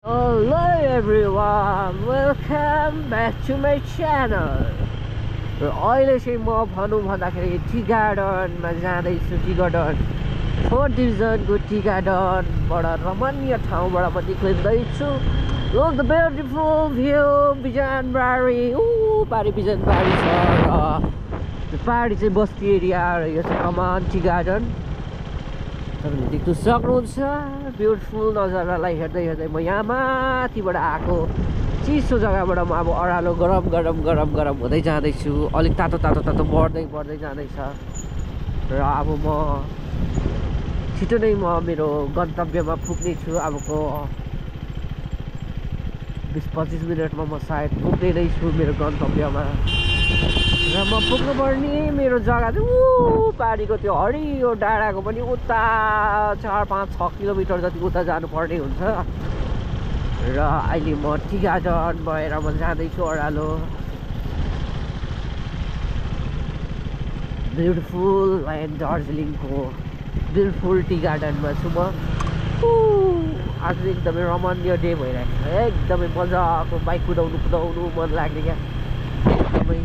Hello everyone, welcome back to my channel. र अहिले चाहिँ म भनौँ भन्दाखेरि टी गार्डनमा जाँदैछु। टी गार्डन 4th डिभिजनको टी गार्डनबाट रमणीय ठाउँबाट म निक्लिँदैछु। Look the beautiful view Bijanbari. पारी बिजनबारी छ र पारी चाहिँ बस्ती एरिया र यो चाहिँ कमान टी गार्डन। तपाईँले देख्न सक्नुहुन्छ ब्युटिफुल नजारालाई हेर्दै हेर्दै म यहाँ माथिबाट आएको चिसो जग्गाबाट म अब अरालो गरम गरम गरम गरम हुँदै जाँदैछु। अलिक तातो तातो तातो बढ्दै बढ्दै जाँदैछ र अब म छिटो नै म मेरो गन्तव्यमा पुग्ने छु। अबको 20-25 मिनटमा म सायद पुग्ने नै छु मेरो गन्तव्यमा र म पुग्नुपर्ने मेरो जग्गा चाहिँ पारीको त्यो हरियो डाँडाको पनि उता 4-5-6 किलोमिटर जति उता जानुपर्ने हुन्छ र अहिले म टी गार्डन भएर म जाँदैछु अरालो। ब्युटिफुल ल्यान्ड दार्जिलिङको ब्युटिफुल टी गार्डनमा छु म। आज एकदमै रमणीय डे भइरहेको छ। एकदमै मजाको बाइक कुदाउनु मन लाग्ने क्या। एकदमै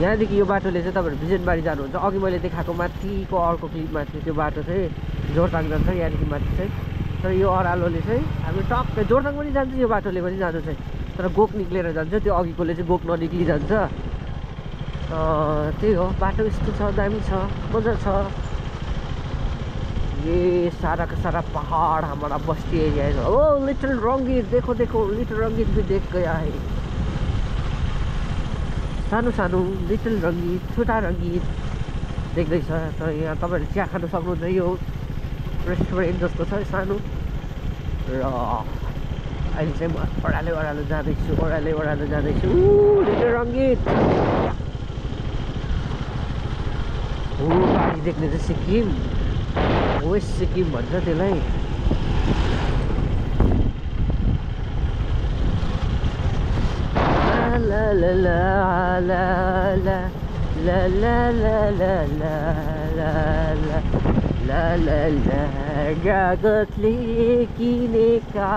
यहाँदेखि यो बाटोले चाहिँ तपाईँहरू बिजनबारी जानुहुन्छ। अघि मैले देखाएको माथिको अर्को क्लिपमा थियो त्यो बाटो चाहिँ जोरथाङ जान्छ यहाँदेखि माथि चाहिँ। तर यो अरालोले चाहिँ हामी टक्कै जोरथाङ पनि जान्छ, यो बाटोले पनि जान्छ चाहिँ, तर गोक निक्लेर जान्छ। त्यो अघिकोले चाहिँ गोक ननिक्ली जान्छ। त्यही हो, बाटो यस्तो छ, दामी छ, मजा छ। ये सारा का सारा पहाड़ हमारा बस्ती एरिया है। ओ लिटिल रंगीत, देखो देखो लिटिल रंगीत भी देख गया है। सानो सानो लिटिल रङ्गीत, छोटा रङ्गीत देख्दैछ। तर यहाँ तपाईँहरूले चिया खानु सक्नुहुन्छ। यो रेस्टुरेन्ट जस्तो छ सानो र अहिले चाहिँ म ओह्रालो जाँदैछु। लिटिल रङ्गीत पारी देख्ने चाहिँ सिक्किम, वेस्ट सिक्किम भन्छ त्यसलाई। La la la la la la la la la la la la la la जगतले किनेका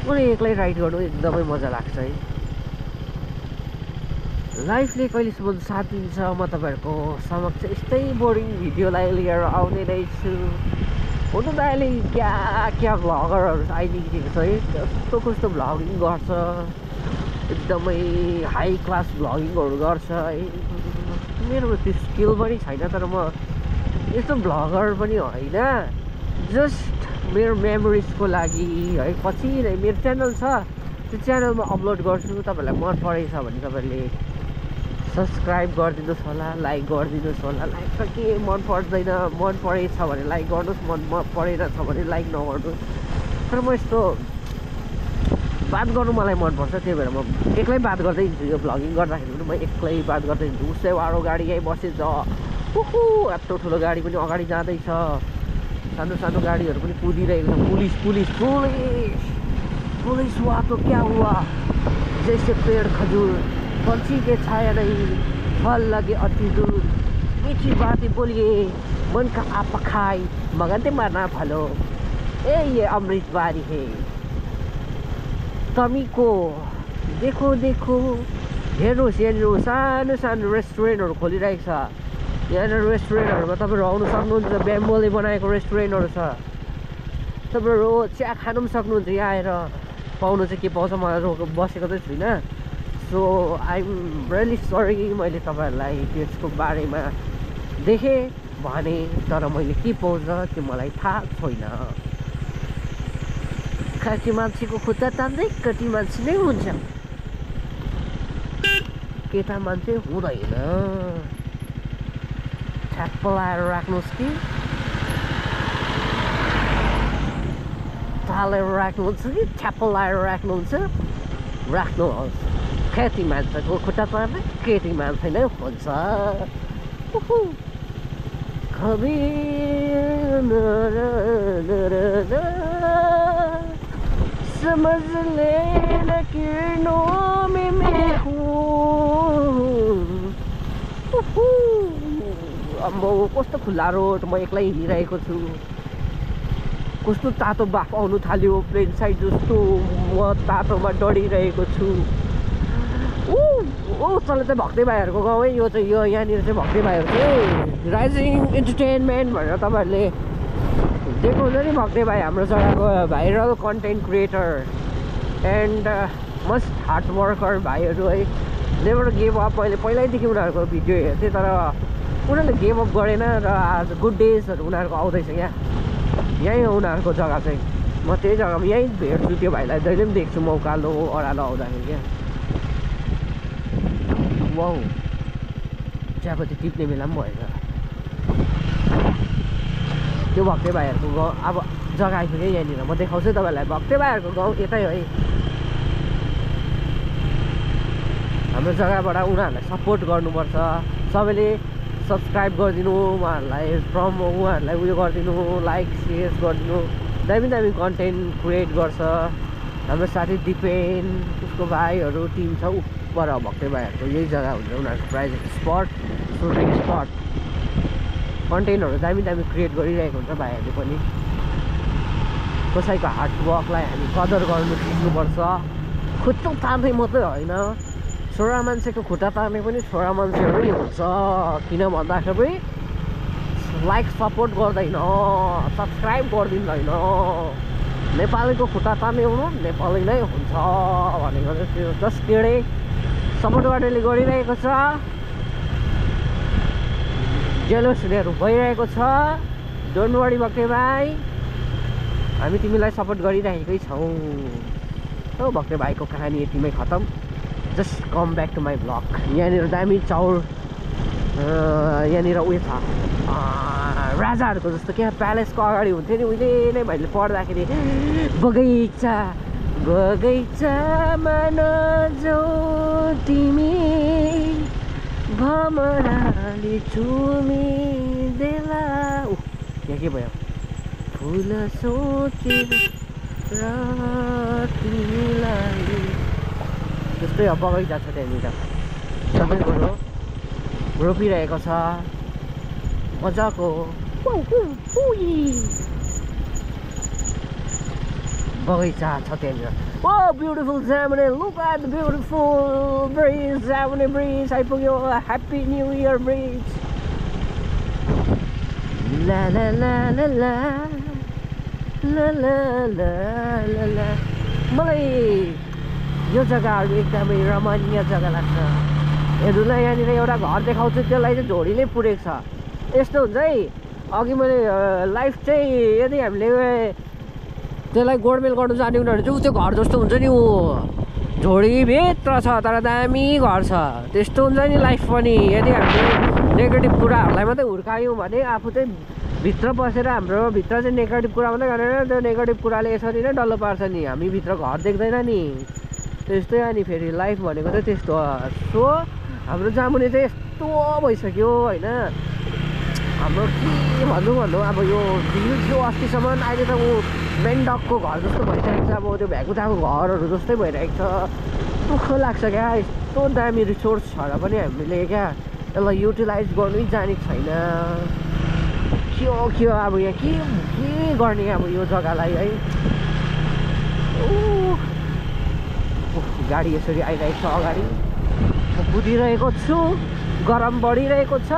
मलाई एक्लै राइड गर्नु एकदमै मजा लाग्छ है। लाइफले कहिलेसम्म साथ दिन्छ, म तपाईँहरूको समक्ष यस्तै बोरिङ भिडियोलाई लिएर आउने नै छु। हुनु त अहिले क्या भ्लगरहरू आइदिएको छ है, कस्तो भ्लगिङ गर्छ, एकदमै हाई क्लास भ्लगिङहरू गर्छ है। मेरो त्यो स्किल पनि छैन, तर म यस्तो भ्लगर पनि होइन, जस्ट मेरो मेमोरिजको लागि है। पछि नै मेरो च्यानल छ, त्यो च्यानलमा अपलोड गर्छु। तपाईँहरूलाई मन परेछ भने तपाईँहरूले सब्सक्राइब गरिदिनुहोस् होला, लाइक गरिदिनुहोस् होला। लाइक त के मन पर्दैन, मन परेछ भने लाइक गर्नुहोस्, मन परेन छ भने लाइक नगर्नुहोस्। तर म यस्तो बात गर्नु मलाई मनपर्छ, त्यही भएर म एक्लै बात गर्दै हिँड्छु। यो भ्लगिङ गर्दाखेरि पनि म एक्लै बात गर्दै हिँड्छु। उसै वारो गाडी यहीँ बसेछ, यत्रो ठुलो गाडी पनि अगाडि जाँदैछ, सानो सानो गाडीहरू पनि कुदिरहेको छ। पुलिस पुलिस पुलिस पुलिस हुआ तो क्या हुआ, जैसे पेड़ खजूर पंछी के छाया नहीं, फल लगे अति दूर, मीठी बातें बोलिए मन का आप खाए, मगन मरना भलो, ये अमृत बारी है। तमीको देखो देखो हेर्नुहोस्, यहाँनिर सानो सानो रेस्टुरेन्टहरू खोलिरहेको छ। यहाँनिर रेस्टुरेन्टहरूमा तपाईँहरू आउनु सक्नुहुन्छ। ब्याम्बोले बनाएको रेस्टुरेन्टहरू छ, तपाईँहरू चिया खानु पनि सक्नुहुन्छ। यहाँ आएर पाउनु चाहिँ के पाउँछ, मलाई बसेको चाहिँ छुइनँ। सो आइएम रियली सरी, मैले तपाईँहरूलाई त्यसको बारेमा देखेँ भने, तर मैले के पाउँछ त्यो मलाई थाहा छैन। कति मान्छेको खुट्टा तान्दै कति मान्छे नै हुन्छ, केटा मान्छे हुँदैन। ठ्याप्प लाएर राख्नुहोस् कि तालेर राख्नुहुन्छ कि ठ्याप्प लाएर राख्नुहुन्छ, राख्नुहोस्। केटी मान्छेको खुट्टा तान्दै केटी मान्छे नै हुन्छ। कभी समझ लेना किरणों में मैं हूँ। अम्बो कस्तो खुल्ला रोड, म एक्लै हिँडिरहेको छु। कस्तो तातो बाफ आउनु थाल्यो प्लेन साइड जस्तो, म तातोमा डढिरहेको छु। तल चाहिँ भक्ते भाइहरूको गाउँ है यो चाहिँ, यो यहाँनिर चाहिँ भक्ते भाइहरू चाहिँ राइजिङ इन्टरटेनमेन्ट भनेर तपाईँहरूले दिएको हुन्छ नि। भक्ते भाइ हाम्रो जग्गाको viral content creator and must hard worker भाइहरू है। Never gave up. मैले पहिल्यैदेखि उनीहरूको भिडियो हेर्थेँ तर उनीहरूले गेभ अप गरेन र आज गुड डेजहरू उनीहरूको आउँदैछ। यहीँ हो उनीहरूको जग्गा चाहिँ। म त्यही जग्गामा यहीँ भेट्छु त्यो भाइलाई, जहिले पनि देख्छु मौकालो ओह्रालो आउँदाखेरि क्या। वाउ चियापत्ती टिप्ने बेला पनि भएछ। त्यो भक्ते भाइहरूको गाउँ अब जग्गा आइपुग्यो यहाँनिर। म देखाउँछु तपाईँलाई भक्ते भाइहरूको गाउँ यतै है। हाम्रो जग्गाबाट उनीहरूलाई सपोर्ट गर्नुपर्छ। सबैले सब्सक्राइब गरिदिनु उहाँहरूलाई, उहाँहरूलाई उयो गरिदिनु, लाइक सेयर गरिदिनु। दामी दामी कन्टेन्ट क्रिएट गर्छ हाम्रो साथी दिपेन, उसको भाइहरू टिम छ पर भक्ते भाइहरूको। यही जग्गा हुन्छ उनीहरूको प्राइभेट स्पट, सुटिङ स्पट। कन्टेन्टहरू दामी दामी क्रिएट गरिरहेको हुन्छ भाइहरूले पनि। कसैको हार्डवर्कलाई हामी कदर गर्नु सिक्नुपर्छ। खुट्टा तार्ने मात्रै होइन, छोरा मान्छेको खुट्टा तार्ने पनि छोरा मान्छेहरू नै हुन्छ। किन भन्दाखेरि लाइक सपोर्ट गर्दैन, सब्सक्राइब गरिदिँदैन। नेपालीको खुट्टा तार्ने हुनु नेपाली नै हुन्छ भनेको चाहिँ त्यो जस्ट किडे सपोर्ट गर्नेले गरिरहेको छ। जेलस हुनेहरू भइरहेको छ। डोन्ट वरी भक्ते भाइ, हामी तिमीलाई सपोर्ट गरिरहेकै छौँ। हो भक्ते भाइको कहानी यतिमै खतम। Just come back to my blog. यहाँनिर दामी चौर, यहाँनिर उयो छ राजाहरूको जस्तो क्या, प्यालेसको अगाडि हुन्थ्यो नि उहिले नै मैले पढ्दाखेरि। बगैँचा बगैँचामा नजाऊ तिमी, भमराले चुमिदेला। यहाँ के भयो? फुल सोचेर तिमीलाई जस्तै अब बगैँचा छ त्यहाँनिर, सबै कुरो रोपिरहेको छ मजाको। बगैँचा छ त्यहाँनिर। Oh, beautiful Zamune, look at the beautiful breeze, Zamune breeze. आइपुग्यो, Happy New Year breeze. La la la la la la la la la la। मलाई यो जग्गाहरू एकदमै रमणीय जग्गा लाग्छ। हेर्नुलाई यहाँनिर एउटा घर देखाउँछु, त्यसलाई चाहिँ झोडीले पुरेको छ। यस्तो हुन्छ है, अघि मैले लाइफ चाहिँ यदि हामीले त्यसलाई गोडमेल गर्नु जाने उनीहरू चाहिँ त्यो घर जस्तो हुन्छ नि, ऊ झोडीभित्र छ तर दामी घर छ। त्यस्तो हुन्छ नि लाइफ पनि। यदि हामीले नेगेटिभ कुराहरूलाई मात्रै हुर्कायौँ भने आफू चाहिँ भित्र बसेर हाम्रो भित्र चाहिँ नेगेटिभ कुरा मात्रै गरेर त्यो नेगेटिभ कुराले यसरी नै डल्लो पार्छ नि। हामी भित्र घर देख्दैन नि, त्यस्तै अनि फेरि लाइफ भनेको चाहिँ त्यस्तो हो। सो हाम्रो जामुने चाहिँ यस्तो भइसक्यो होइन। हाम्रो के भन्नु अब यो भिउ थियो अस्तिसम्म, अहिले त ऊ मेन्डकको घर जस्तो भइसकेको छ। अब त्यो भ्याकुताको घरहरू जस्तै भइरहेको छ। दुःख लाग्छ क्या, यस्तो दामी रिसोर्स छ र पनि हामीले क्या यसलाई युटिलाइज गर्नै जानेको छैन। के अब यहाँ के गर्ने अब यो जग्गालाई है। गाडी यसरी आइरहेको छ अगाडि, म कुदिरहेको छु, गरम बढिरहेको छ।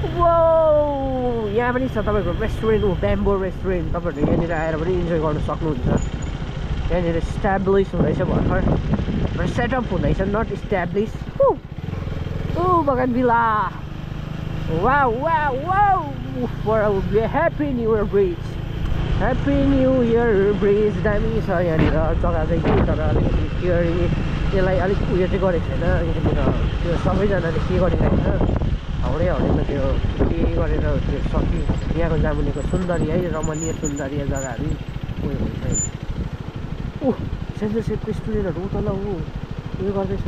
वो यहाँ पनि छ तपाईँको रेस्टुरेन्ट, ब्याम्बो रेस्टुरेन्ट। तपाईँहरू यहाँनिर आएर पनि इन्जोय गर्न सक्नुहुन्छ। यहाँनिर इस्ट्याब्लिस हुँदैछ भर्खर, सेटअप हुँदैछ, नट इस्ट्याब्लिस। बगानभिला, wow wow wow, happy new year bridge, happy new year bridge. दामी छ यहाँनिर जग्गा चाहिँ कि, तर अलिकति केयरिङ त्यसलाई अलिक उयो चाहिँ गरेको छैन यहाँनिर। त्यो सबैजनाले के गरिरहेको छ, हाउडेमा त्यो के गरेर त्यो सक्यो। यहाँको जामुनेको सुन्दरी है, रमणीय सुन्दरीय जग्गाहरू उयो हुन्छ। सेन्सरसिपको स्टुडेन्टहरू उतल उयो गर्दैछ।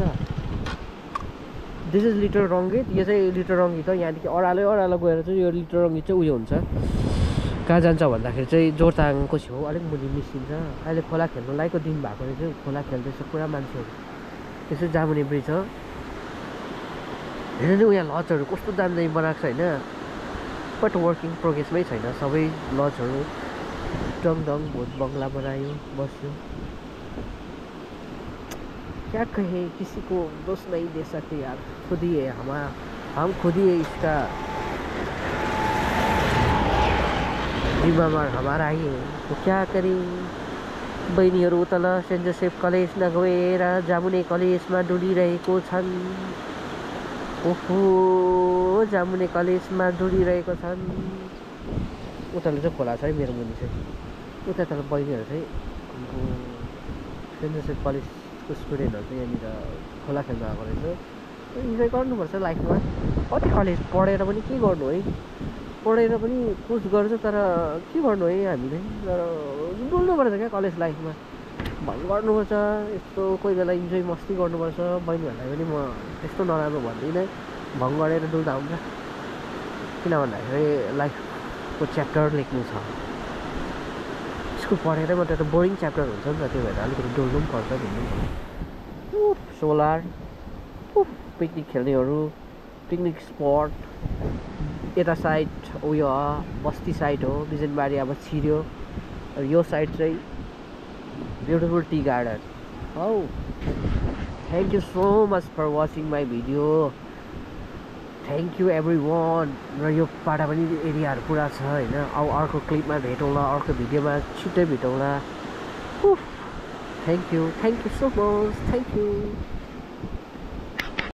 This is little Rangit. यो चाहिँ लिटल रङ्गीत हो। यहाँदेखि ओह्रालो गएर चाहिँ यो लिटल रङ्गीत चाहिँ उयो हुन्छ, कहाँ जान्छ भन्दाखेरि चाहिँ जोरथाङको छेउ अलिक मुनि निस्किन्छ अहिले खोला खेल्नु लायकको दिन भएकोले चाहिँ खोला खेल्दैछ पुरा मान्छेहरू त्यसै जामुने ब्रिज हो हेर्नु नि यहाँ लजहरू कस्तो दामी बनाएको छ होइन बट वर्किङ प्रोग्रेसमै छैन सबै लजहरू डङ डङ भोट बङ्गला बनायो बस्यो क्या कहे किसी को दोष नहीं दे सकते यार खुद ही है हम खुद ही है इसका जिम्मेवार हमारा ही है तो क्या करें बहिनीहरू तल सेन्ट जोसेफ कलेजमा गएर जामुने कलेजमा डुलिरहेको छन् ओहो जामुने कलेजमा डुलिरहेको छन् उताले चाहिँ खोला छ है मेरो मुनि चाहिँ उता तल बहिनीहरू चाहिँ सेन्ट जोसेफ कलेजको स्टुडेन्टहरू चाहिँ यहाँनिर खोला खेल्न आएको रहेछ इन्जोय गर्नुपर्छ लाइफमा कति कलेज पढेर पनि के गर्नु है पढेर पनि कुछ गर्छ तर के गर्नु है हामीले तर डुल्नुपर्छ क्या कलेज लाइफमा भङ गर्नुपर्छ यस्तो कोही बेला इन्जोय मस्ती गर्नुपर्छ बहिनीहरूलाई पनि म त्यस्तो नराम्रो भन्दिनँ भङ गरेर डुल्दा हुन्छ किन भन्दाखेरि लाइफको च्याप्टर लेख्नु छ स्कुल पढेर मात्रै त बोरिङ च्याप्टर हुन्छ नि त त्यो भएर अलिकति डुल्नु पनि पर्छ घुम्नु पनि पर्छ सोलार पिकनिक खेल्नेहरू पिकनिक स्पट यता साइड उयो बस्ती साइड हो बिजनबारी अब छिर्यो यो साइड चाहिँ ब्युटिफुल टी गार्डन हौ thank you so much for watching my video thank you everyone र यो पाटा पनि एरियाहरू पुरा छ होइन अब अर्को क्लिपमा भेटौँला अर्को भिडियोमा छिट्टै भेटौँला thank you so much thank you